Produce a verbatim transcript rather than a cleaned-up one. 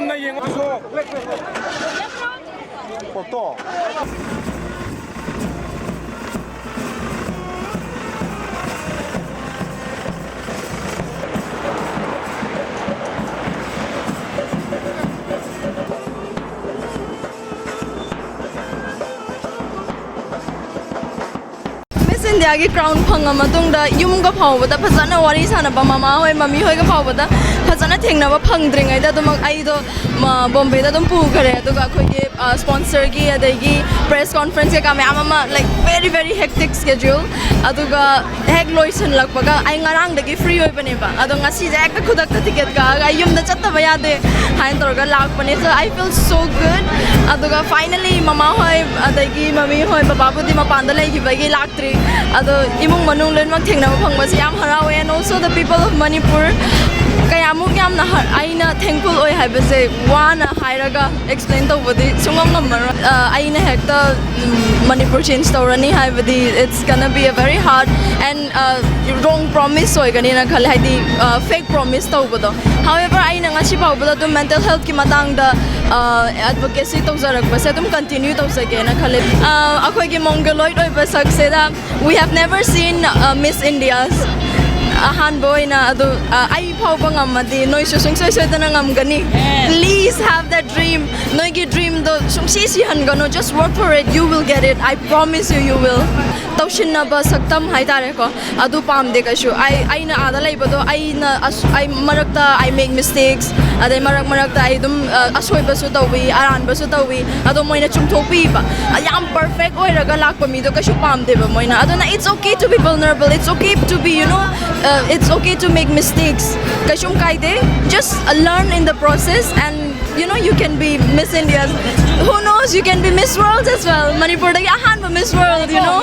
ꯌꯦꯡꯉꯣ꯫ ꯄꯣꯠꯇꯣ꯫ Miss India ꯒꯤ crown ꯐꯪꯉ ꯃꯇꯨꯡꯗ ꯌꯨꯝꯒ ꯐꯥꯎꯕꯗ ꯐꯖꯅ ꯋꯥꯔꯤ ꯁꯥꯟꯅꯕ, ꯃꯃꯥ ꯍꯣꯏ, ꯃꯃꯤ ꯍꯣꯏꯒ ꯐꯥꯎꯕꯗ ꯐꯖꯅ ꯊꯦꯡꯅꯕ ꯐꯪꯗ꯭ꯔꯤꯉꯩꯗ ꯑꯗꯨꯃꯛ ꯑꯩꯗꯣ ꯃ-, ꯕꯣꯝꯕꯦꯗ ꯑꯗꯨꯝ ꯄꯨꯈꯔꯦ꯫ ꯑꯗꯨꯒ ꯑꯩꯈꯣꯏꯒꯤ, ꯑ, sponsor ꯒꯤ, ꯑꯗꯒꯤ press conference ꯀꯩꯀꯥ ꯃꯌꯥꯝ ꯑꯃ, like, very, very hectic schedule꯫ ꯑꯗꯨꯒ ꯍꯦꯛ ꯂꯣꯏꯁꯤꯜꯂꯛꯄꯒ ꯑꯩ ꯉꯔꯥꯡꯗꯒꯤ free ꯑꯣꯏꯕꯅꯦꯕ, ꯑꯗꯣ ꯉꯁꯤꯁꯦ ꯍꯦꯛꯇ ꯈꯨꯗꯛꯇ ticket ꯀꯛꯑꯒ ꯑꯩ ꯌꯨꯝꯗ ꯆꯠꯇꯕ ꯌꯥꯗꯦ ꯍꯥꯏꯅ ꯇꯧꯔꯒ ꯂꯥꯛꯄꯅꯦ꯫ So I feel so good꯫ ꯑꯗꯨꯒ finally ꯃꯃꯥ ꯍꯣꯏ, ꯑꯗꯒꯤ ꯃꯃꯤ ꯍꯣꯏ, ꯕꯕꯥꯕꯨꯗꯤ ꯃꯄꯥꯟꯗ ꯂꯩꯈꯤꯕꯒꯤ ꯂꯥꯛꯇ꯭ꯔꯤ꯫ ꯑꯗꯣ ꯏꯃꯨꯡ ꯃꯅꯨꯡ ꯂꯣꯏꯅꯃꯛ ꯊꯦꯡꯅꯕ ꯐꯪꯕꯁꯦ ꯌꯥꯝ ꯍꯔꯥꯎꯋꯦ꯫ And also the people of Manipur, ꯀꯌꯥꯃꯨꯛ ꯌꯥꯝꯅ ꯍ-, ꯑꯩꯅ thankful ꯑꯣꯏ ꯍꯥꯏꯕꯁꯦ ꯋꯥꯅ ꯍꯥꯏꯔꯒ explain ꯇꯧꯕꯗꯤ ꯁꯨꯡꯉꯝ ꯉꯝꯃꯔꯣꯏ꯫ ꯑ, ꯑꯩꯅ ꯍꯦꯛꯇ, ꯎꯝ, ꯃꯅꯤꯄꯨꯔ change ꯇꯧꯔꯅꯤ ꯍꯥꯏꯕꯗꯤ, it's gonna be a very hard and, uh, wrong promise ꯑꯣꯏꯒꯅꯤꯅ ꯈꯜꯂꯦ, ꯍꯥꯏꯗꯤ, uh, fake promise ꯇꯧꯕꯗꯣ꯫ However, ꯑꯩꯅ ꯉꯁꯤ ꯐꯥꯎꯕꯗ ꯑꯗꯨꯝ mental health ꯀꯤ ꯃꯇꯥꯡꯗ, uh, advocacy ꯇꯧꯖꯔꯛꯄꯁꯦ ꯑꯗꯨꯝ continue ꯇꯧꯖꯒꯦꯅ ꯈꯜꯂꯦ꯫ Uh, ꯑꯩꯈꯣꯏꯒꯤ mongoloid ꯑꯣꯏꯕ ꯁꯛꯁꯤꯗ, we have never seen, uh, Miss India's ꯑꯍꯥꯟꯕ ꯑꯣꯏꯅ꯫ ꯑꯗꯨ, uh, ꯑꯩ ꯐꯥꯎꯕ ꯉꯝꯃꯗꯤ ꯅꯣꯏꯁꯨ ꯁꯨꯡꯁꯣꯏ ꯁꯣꯏꯗꯅ ꯉꯝꯒꯅꯤ꯫ Please have that dream. ꯅꯣꯏꯒꯤ dream ꯗꯣ ꯁꯨꯡꯁꯤ ꯁꯤꯍꯟꯒꯅꯨ꯫ Just work for it. You will get it. I promise you, you will. ꯇꯧꯁꯤꯟꯅꯕ ꯁꯛꯇꯝ ꯍꯥꯏꯇꯥꯔꯦꯀꯣ, ꯑꯗꯨ ꯄꯥꯝꯗꯦ ꯀꯩꯁꯨ꯫ ꯑꯩ, ꯑꯩꯅ ꯑꯥꯗ ꯂꯩꯕꯗꯣ, ꯑꯩꯅ ꯑꯁ-, ꯑꯩ ꯃꯔꯛꯇ I make mistakes, ꯑꯗꯩ ꯃꯔꯛ ꯃꯔꯛꯇ ꯑꯩ ꯑꯗꯨꯝ, ꯑ, ꯑꯁꯣꯏꯕꯁꯨ ꯇꯧꯏ, ꯑꯔꯥꯟꯕꯁꯨ ꯇꯧꯏ, ꯑꯗꯣ ꯃꯣꯏꯅ ꯆꯨꯝꯊꯣꯛꯄꯤꯕ꯫ ꯑ, ꯌꯥꯝ perfect ꯑꯣꯏꯔꯒ ꯂꯥꯛꯄ ꯃꯤꯗꯣ ꯀꯩꯁꯨ ꯄꯥꯝꯗꯦꯕ ꯃꯣꯏꯅ꯫ ꯑꯗꯨꯅ it's okay to be vulnerable, it's okay to be, you know, uh, it's okay to make mistakes. ꯀꯩꯁꯨꯝ ꯀꯥꯏꯗꯦ, just, uh, learn in the process and, you know, you can be Miss India. Who knows, you can be Miss World as well. ꯃꯅꯤꯄꯨꯔꯗꯒꯤ ꯑꯍꯥꯟꯕ Miss World, you know.